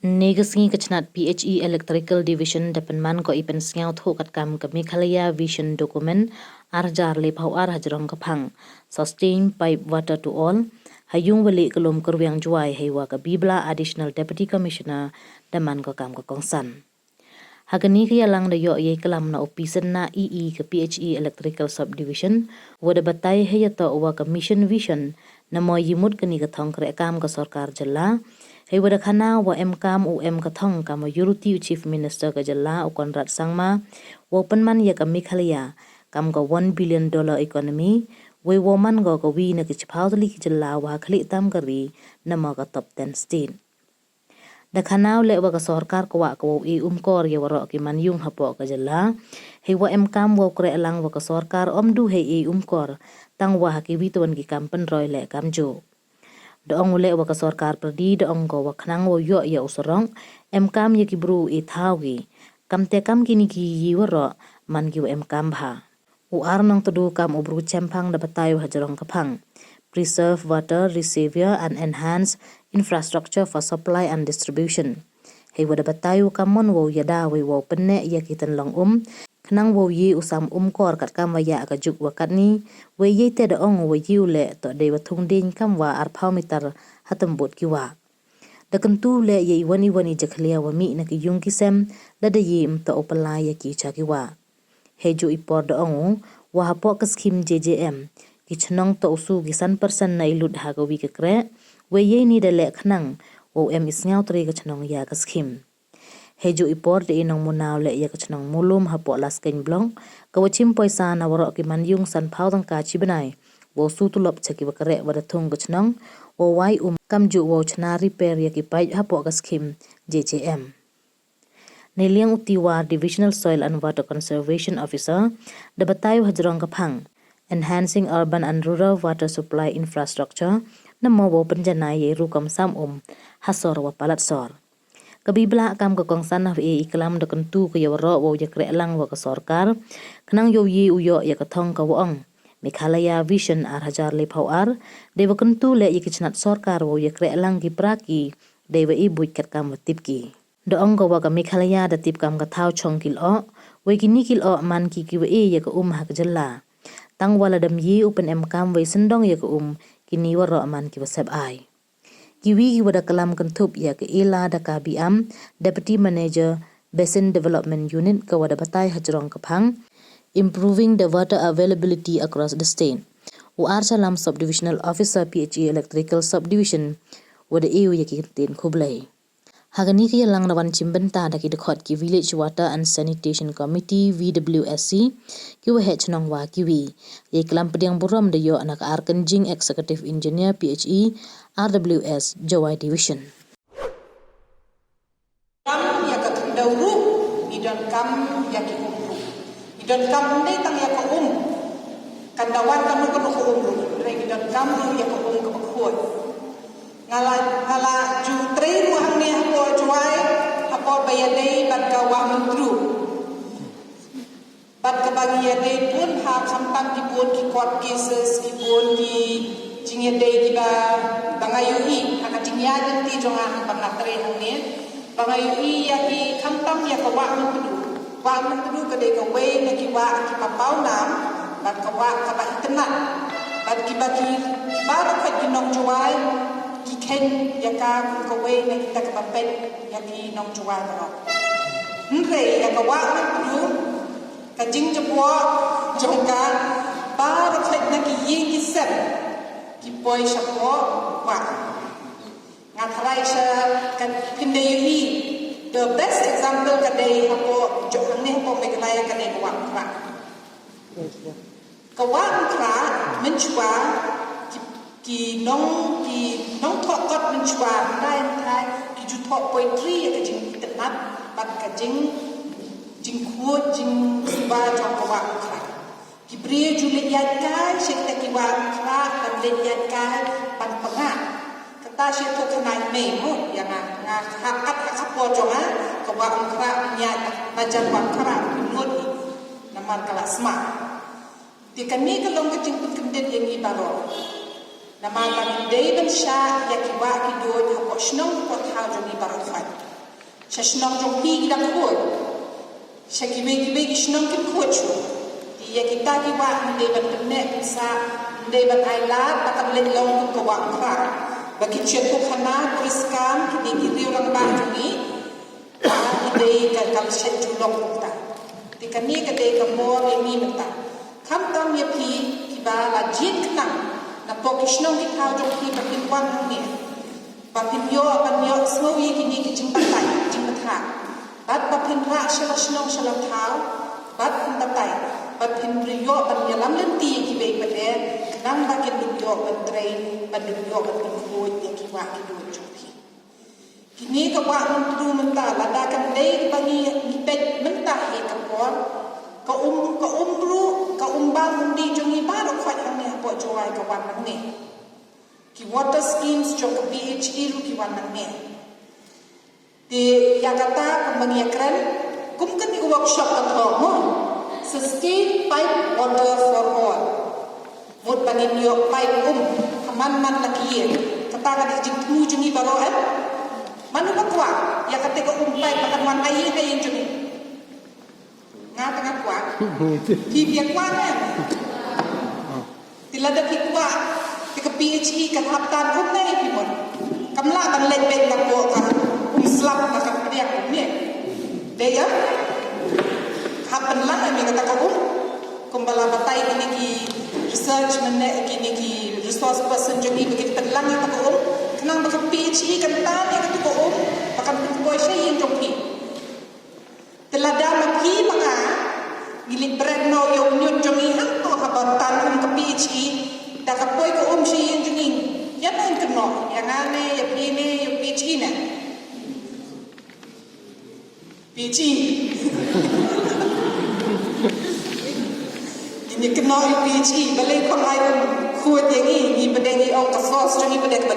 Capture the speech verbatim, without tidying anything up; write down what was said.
Ynne ka sngi ka chnat P H E Electrical Division da pynman ko i pynsngew thoh katkam ka Meghalaya Vision Document ar hajar le phaw ar hajrong ka phang Sustained Pipe Water to All ha yung wali ka Lum Kyrwiang Jowai, heiwa ka Bibla Additional Deputy Commissioner da man ko kam ka kongsan. Ha kani ka yalang da yoh yei klam na u P Synna, E E ka P H E Electrical Subdivision, wa da batai heiyatoh wa ka Mission Vision, namo yei mut kani ka thong kreh kam ka sorkar jylla, heiwa da khana wa em kam u em ka thong kam wa yoh luti u Chief Minister ka jylla u Conrad Sangma, wow pynman ya ka Meghalaya kam ka one billion dollar economy, wei wow man ko ka wi na ki chiphaw tylli ki jylla wa ha khlieh tam ka ri, namo ka top ten state. Da khana u leh wa ka sorkar kwah ka wow e umkor ya waroh ki manyung hapoh ka jylla, heiwa em kam wow kreh lang wa ka sorkar ym du hei e umkor, tang wa ha ki wi tawon ki kam pynroi leh kamjooh. Da ong u leh wa ka sorkar pyrdi da ong ko wa khnang wow yoh ya u surok, em kam ya ki bru e thaw ki. Kamte kam kini ki yei waroh, man ki wa em kam bha. U ar nongtdu kam u bru chemphang da batai u hajrong ka phang Preserve Water Reservoir and Enhance Infrastructure for Supply and Distribution, heiwa da batai u kammon wow yada wei wow pynneh ya ki tynlong um, khnang wow yei u sam umkor katkam wa yah ka juk wa katni, wei yeite da ong u wa yei u leh toh dei wa thung dieñ kam wa arphaw meter ha tymbud ki wah. Da kyntu u leh ya iwon iwon i jakhlia wa mih na ki yung ki sem, lada yei ym toh u pynlai ya ki cha ki wah. Heijooh i por da ong u wa hapoh ka scheme J J M, ki chnong toh u su ki san percent na i lut ha ka wi ka kreh, wei yeini da leh khnang wow em i sngewtre ka chnong ya ka scheme. Heijooh i por da e nongmuna u leh ya ka chnong Mulum hapoh Laskein Block, ka wa chim poisa na waroh ki manyung sanphaw tyngka chi bnai, wow su tulop cha ki wa kreh wa da thung ka chnong, wow wai um kamjooh wow chna repair ya ki pipe hapoh ka scheme J J M. Neiliang u Tiwar, Divisional Soil and Water Conservation Officer, da batai u hajrong ka phang Enhancing Urban and Rural Water Supply Infrastructure, namo wow pynjanai yei rukom sam um ha sor wa palat sor. Ka Bibla kam ka kongsan ha wa e i klam da kyntu ka ya waroh wow ya kreh lang wa ka sorkar, khnang yow yei u yoh ya ka thong ka wa ong Meghalaya Vision ar hajar le phaw ar, dei wa kyntu leh ya ki chnat sorkar wow ya kreh lang ki pra ki, dei wa e buit katkam wa tip ki. Da ong ko wa ka Meghalaya da tip kam ka thaw chong ki lyoh, wei kini ki lyoh man ki ki wa e ya ka um ha ka jylla. Tang wa lada ym yei u pynem kam wei syndong ya ka um, kini waroh man ki wa sep ai. Ki wi ki wa da klam kynthup ya ka Ela Dakabiam, Deputy Manager, Basin Development Unit, ka wa da batai hajrong ka phang Improving the Water Availability Across the State. U Archalam, Subdivisional Officer, P H E Electrical Subdivision, wa da e u ya ki ktien khublei. Ha kani ka yalang da wan chimbynta da ki dkhot ki Village Water and Sanitation Committee, V W S C, ki waheh chnong wa ki wi. Yei klam pdiang burom da yoh na ka Arkynjing, Executive Engineer, P H E, R W S, Jowai Division. Kam ya ka khyndew ruh, i don kam ya ki um ruh. I don kam ym dei tang ya ka um. Kan da wan kano kano ka um ruh, hynrei i don kam ruh ya ka um ka bakhuid. Nga la, nga la ju trei ruh hangne hapoh Jowai, hapoh ba yadei bad ka Wah Myntdu. Bad ka ba ngi yadei bun ha, khamtam ki bun ki court cases, ki bun ki jingyadei ki ba, ba nga ïohi ha ka jingïaid lynti jong nga haba nga trei hangne. Ba nga ïohi ya ki khamtam ya ka Wah Myntdu. Wah Myntdu ka dei kawei na ki wah ki ba paw nam, bad ka wah ka ba itynnad. Bad ki ba ki, ki ba da khot ki nong Jowai, ki kheiñ ya ka kum kawei na kita ka ba peit ya ki nong Jowai baroh. Hynrei ya ka Wah Myntdu, ka jingjabok jong ka, ba da khot na ki ïing ki sem, ki poi shapoh wah. Nga tharai sha ka phin da ïohi, the best example ka dei hapoh, jong hangne hapoh Meghalaya ka dei ka Wah Umkhrah. Ka Wah Umkhrah, mynchwa, ki, ki nong, ki nongthoh kot mynchwa, hynda em thai, ki ju thoh poetry ya ka jingitynnad, bad ka jing, jingkhuid, jingsuba jong ka Wah Umkhrah. Ki briew ju leit ïaid kai, sha kita ki Wah Umkhrah, bad leit ïaid kai, ban pyngngad. Kata sha tu khnai mei mo, ya nga, nga ha kat ha ka por jong nga, ka Wah Umkhrah, ïaid, na jan Wah Umkhrah, lut, namar ka la sma. Te kane ka long ka jingpynkyndit ya ngi baroh. Namar ba ngi dei ban shah ya ki wah ki doid hapoh shnong hapoh thaw jong ngi baroh khot. Cha shnong jong phi ki da khuid. Cha kiwei kiwei ki shnong ki khuid chwa. Te ya kita ki wah ym dei ban pynneh pynsah, ym dei ban ai lad, ba kan leh long kum ka wah Mawkhrah. Ba ki chiat u khana, Chris Kam, ki dei ki riew rangbah jong ngi. Ba ki dei ka, ka lashai ju long kumta. Te kani ka dei ka bor ya ngi mynta. Khamtam ya phi, kiba la jied khnang, na pok ki shnong ki thaw jong phi ba phin wan hangne. Ba phin yoh, ban yoh sngew ya kini ki jingbatai, jingbatai. Bad ba phin rah sha la shnong sha la thaw, bad phin batai, bad phin yoh ban yalam lynti ya ki bei pat de, khnang ba kin dup yoh ban trei, ban dup yoh ban pynkhuid ya ki wah ki dud jong phi. Kini ka wah Myntdu mynta, lada kan dei ba ngi, ngi peit mynta hi ka por, ka um, ka um bru, ka um bam um dih jong ngi baroh khoit hangne hapoh Jowai ka wan nangne. Ki water schemes jong ka P H E ruh ki wan nangne. Te ya kata kum ba ngi ya kren, kum kani ka workshop ka thok mo. Sustained pipe water for all. Mut ba ngin yoh pipe um, ha man man la ki ïing. Kata ka dei jingthmu jong ngi baroh em. Mano ba kwah ya kata ka um pipe ba kan wan ha ïing ha ïing jong ngi. Nga tang nga kwah. Phi phi kwah ne? Te lada phi kwah, te ka P H E kan hap tan um ne phi mon. Kam lah ban leit beit na pok ka um slap na ka pdiang um ne. Dei ya? Hap ban lah ne kata ka um. Kumba la batai kini ki research mynne, kini ki resource person jong ngi ba kin pynlang ya kata ka um. Khnang ba ka P H E kan tan ya kata ka um, ba kan pynpoi sha ïing jong phi. Te lada ma phi ma nga ngi leit bret noh ya u ñiut jong ngi hangto haba tan um ka P H E, da ka poi ka um sha ïing jong ngi. Ya nong kynnoh, ya nga ne, ya phi ne, ya u P H E ne. P H E. Ngi kynnoh ya u P H E, balei khon ai um khuid ya ngi, ngi pdeng ngi ong ka source jong ngi pdeng ba